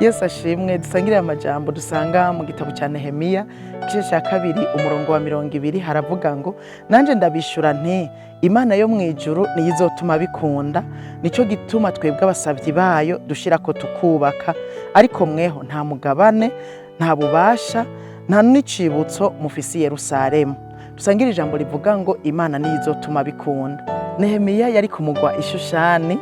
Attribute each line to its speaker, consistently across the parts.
Speaker 1: Yesu ashimwe. Dusangire amajambo dusanga mu gitabo cya Nehemiya, igice cya 2, umurongo wa 20. Haravuga ngo: "Nanje ndabishura nti: Imana yo mu ijuru niyo izotuma bikunda. Nico gituma twebwe abasavyi bayo dushirako tukubaka, ariko mweho nta mugabane, nta bubasha, nta n'icibutso mufise i Yerusalemu." Dusangire ijambo rivuga ngo: "Imana niyo izotuma bikunda." Nehemiya yari ku mugwa Ishushani,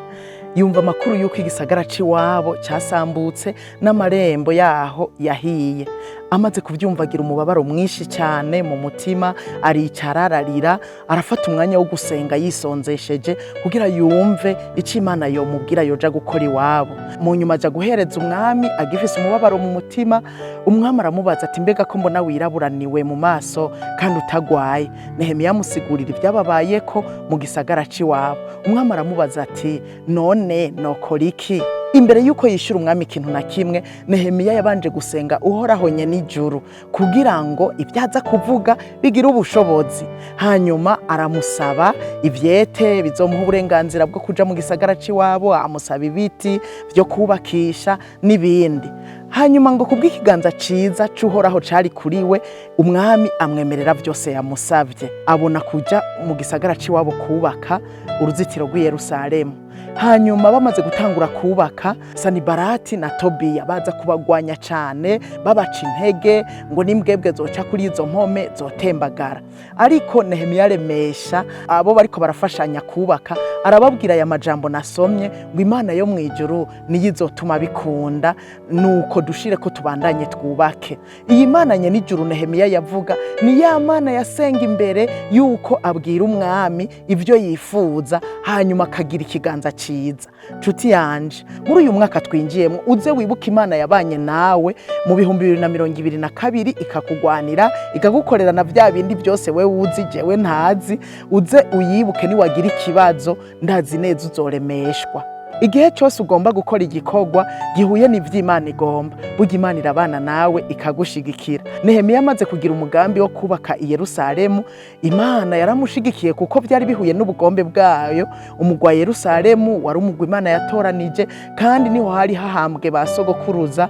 Speaker 1: yumva amakuru y'uko igisagara c'iwabo casambutse n'amarembo yaho yahiye. Amaze kuvyumva, agira umubabaro mwinshi cyane mu mutima, aricara ararira, arafata umwanya wo gusenga yisonzesheje kugira yumve ico Imana yomubwira yoja gukora iwabo. Mu nyuma aja guhereza umwami agifise umubabaro mu mutima. Umwami aramubaza ati: "Mbega ko mbona wiraburaniwe mu maso kandi utagwaye?" Nehemiya amusigurira ibyababayeko mu gisagara c'iwabo. Umwami aramubaza ati: "None nokora iki?" Imbere y'uko yishyura umwami ikintu na kimwe, Nehemiya yabanje gusenga Uhoraho nyen'ijuru kugira ngo ibyo aza kuvuga bigire ubushobozi. Hanyuma aramusaba ivyete bizomuha uburenganzira bwo kuja mu gisagara c'iwabo, amusaba ibiti vyo kubakisha n'ibindi. Hanyuma ngo kubw'ikiganza ciza c'Uhoraho cari kuri we, umwami amwemerera vyose yamusavye, abona kuja mu gisagara c'iwabo kubaka uruzitiro rw'i Yerusalemu. Hanyuma bamaze gutangura kubaka, Sanibarati na Tobiya baza kubagwanya cane, babaca intege ngo n'imbwebwe zoca kuri izo mpome zotembagara. Ariko Nehemiya aremesha abo bariko barafashanya kubaka, arababwira aya majambo nasomye ngo: "Imana yo mu ijuru niyo izotuma bikunda, nuko dushire ko tubandanye twubake." Iyi Mana nyen'ijuru Nehemiya yavuga ni ya Mana yasenga imbere yuko abwira umwami ibyo yifuza, hanyuma akagira ikiganza ciza. Nshuti yanje, muri uyu mwaka twinjiyemo, uze wibuke Imana yabanye nawe mu 2022, ikakugwanira, ikagukorera na bya bindi byose wewe uzi, jewe ntazi. Uze uyibuke niwagira ikibazo, ndazi neza uzoremeshwa. Igihe cyose ugomba gukora igikorwa gihuye n'ivy'Imana igomba, burya Imana irabana nawe ikagushigikira. Nehemiya amaze kugira umugambi wo kubaka i Yerusalemu, Imana yaramushigikiye kuko byari bihuye n'ubugombe bwayo. Umugwa wa Yerusalemu wari umugwa Imana yatoranije, kandi niho hari hahambwe ba sogokuruza,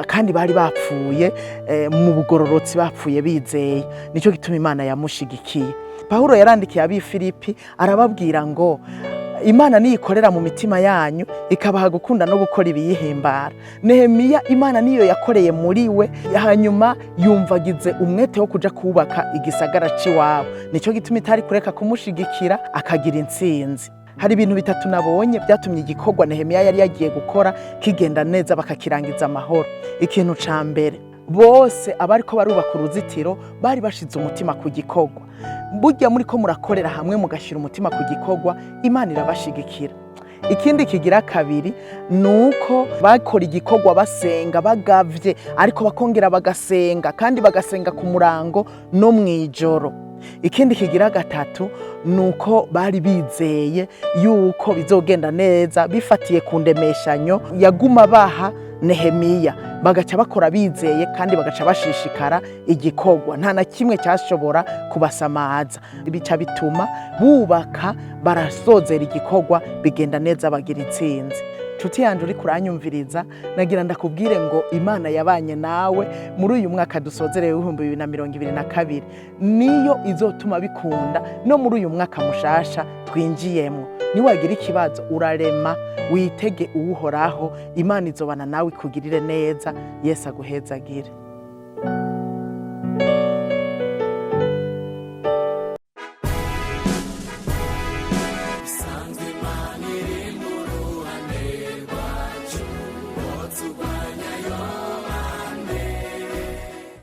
Speaker 1: kandi bari bapfuye mu bugororotsi, bapfuye bizeye. Nicyo gituma Imana yamushigikiye. Pawulo yarandikiye ab'i Filipi, arababwira ngo: "Imana niyikorera mu mitima yanyu, ikabaha gukunda no gukora ibiyihimbara." Nehemiya, Imana niyo yakoreye muri we, hanyuma yumvagize umwete wo kuja kubaka igisagara c'iwabo. Nicyo gituma itari kureka kumushigikira akagira intsinzi. Hari ibintu bitatu nabonye byatumye igikorwa Nehemiya yari yagiye gukora kigenda neza, bakakirangiza amahoro. Ikintu ca mbere, bose abariko barubaka uruzitiro bari bashize umutima ku gikorwa. Burya muri ko murakorera hamwe, mugashyira umutima ku gikorwa, Imana irabashigikira. Ikindi kigira kabiri ni uko bakora igikorwa basenga bagavye, ariko bakongera bagasenga, kandi bagasenga ku murango no mu ijoro. Ikindi kigira gatatu ni uko bari bizeye yuko bizogenda neza, bifatiye ku ndemeshanyo yaguma baha Nehemiya, bagaca bakora bizeye kandi bagaca bashishikara igikorwa. Nta na kimwe cyashobora kubasamaza. Bica bituma bubaka, barasozera igikorwa, bigenda neza, bagira intsinzi. Nshuti yanjye uri kuranyumviriza, nagira ndakubwire ngo Imana yabanye nawe muri uyu mwaka dusozereye w'2022 niyo izotuma bikunda no muri uyu mwaka mushasha twinjiyemo. Niwagira ikibazo, urarema, witege Uwuhoraho. Imana izobana nawe ikugirire neza. Yesu aguhezagire.